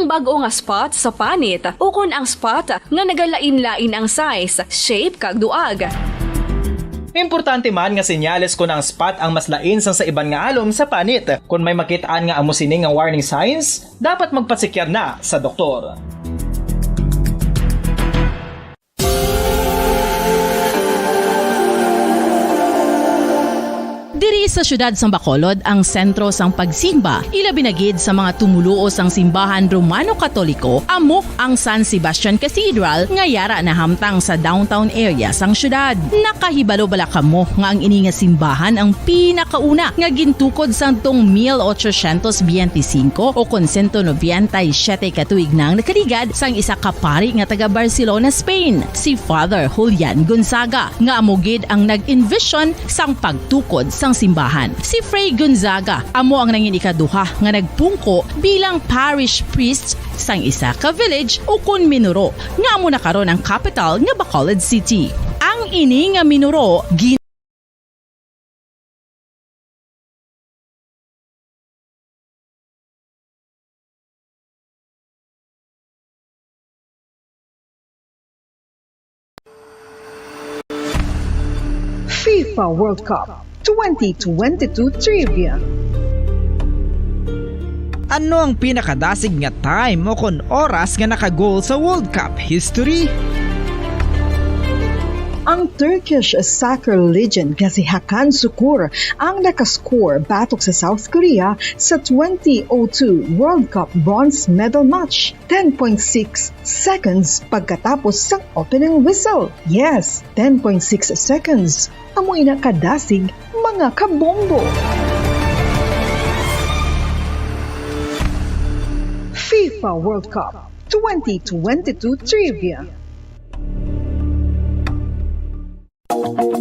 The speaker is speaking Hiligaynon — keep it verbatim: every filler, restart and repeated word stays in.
bag-o nga spot sa panit, ukon ang spot nga nagalain-lain ang size, shape, kag duag. Importante man nga senyales kon ang spot ang mas lain sang sa iban nga alom sa panit. Kon may makit-an nga amo sini nga warning signs, dapat magpasekyar na sa doktor. Diri sa siyudad sang Bacolod ang sentro sang pagsimba, ilabi na gid sa mga tumoluo sang simbahan Romano Katoliko, amo ang San Sebastian Cathedral nga yara nahamtang sa downtown area sang siyudad. Nakahibalo bala kamo nga ang ini nga simbahan ang pinakauna nga gintukod sang tong mil ochocientos biyente singko o kon sento nobenta y siyete ka tuig nang nakaligad sang isa ka pari nga taga Barcelona, Spain, si Father Julian Gonzaga, nga amo gid ang nag-envision sang pagtukod sang simbahan. Si Fray Gonzaga amo ang nangin ikaduha nga nagpungko bilang parish priest sang isa ka village ukon minuro nga amo na karon ang kapital nga Bacolod City. Ang ini nga minuro gin- FIFA World Cup twenty twenty-two Trivia. Ano ang pinakadasig nga time o kon oras nga naka-goal sa World Cup history? Ang Turkish soccer legend nga si Hakan Sukur ang nakascore batok sa South Korea sa twenty oh two World Cup bronze medal match, ten point six seconds pagkatapos sang opening whistle. Yes, ten point six seconds. Amo ina kadasig, mga kabombo. FIFA World Cup twenty twenty-two Trivia.